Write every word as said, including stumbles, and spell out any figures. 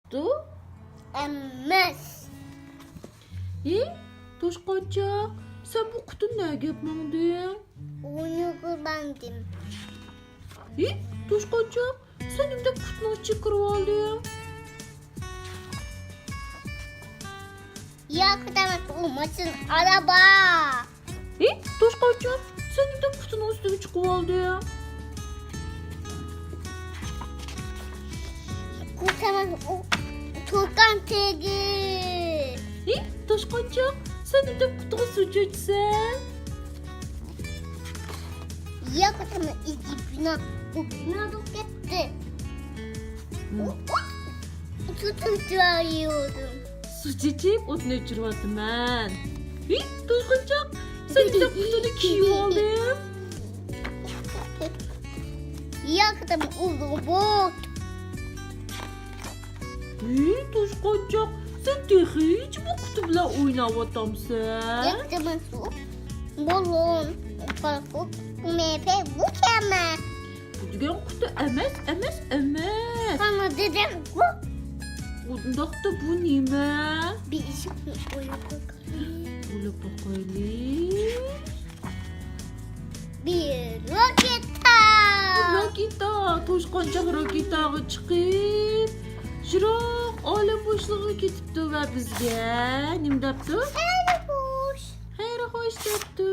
قۇتۇ؟ ئەمەس. ھېي، توشقانچاق، سەن بۇ قۇتۇنى نەگە ئەپ ماڭدىڭ؟ ئوينىغىلى ماڭدىم. ھېي، توشقانچاق، سەن نېمىدەپ قۇتنىڭ ئىچىگە كىرىۋالدىڭ؟ ياق، دەمەس، ئۇ ماشىنا، ئارابا. ھېي، توشقانچاق، سەن نېمىدەپ قۇتىنىڭ ئۈستىگە چىقىۋالدىڭ؟ ئۇ دەمەس، ئۇ تۇرغان تېگى. ھېي، توشقانچاق، سەن نېمىدەپ قۇتىغا سۇ چۆچىسەن؟ ياق، دەمەس، ئىككى بىنا، ئۇ بىنا تۇرۇپ كەتتى. ھىم. ئۇ، ئۇ، سۇ چۆچۈۋېرىۋاتىمەن. سۇ چېچىپ، ئوتنى ئۆچۈرۈۋاتىمەن. ھېي، توشقانچاق، سەن نېمىدەپ قۇتىنى كىيىۋالدىڭ؟ ياق، دەمەس، ئۇ روبوت. ھېي، توشقانچاق، سەن تېخىچە بۇ قۇتى بىلەن ئويناۋاتامسەن؟ ياق، دەمەس، ئۇ بالون. بالون. مېپە، بۇ كەمە. بۇ دېگەن قۇتى ئەمەس، ئەمەس، ئەمەس. ماما، دېدىم، بۇ. ئۇنداقتا بۇ نېمە؟ بىر ئىشىكنى ئويۇپ باقايلى. ئويلاپ باقايلى. بىر راكېتا. راكېتا، توشقانچاق راكېتاغا چىقىپ، يىراق ئالەم بوشلۇقىغا كېتىپتۇ ۋە بىزگە نېمە دەپتۇ؟ خەير خوش. خەير خوش دەپتۇ.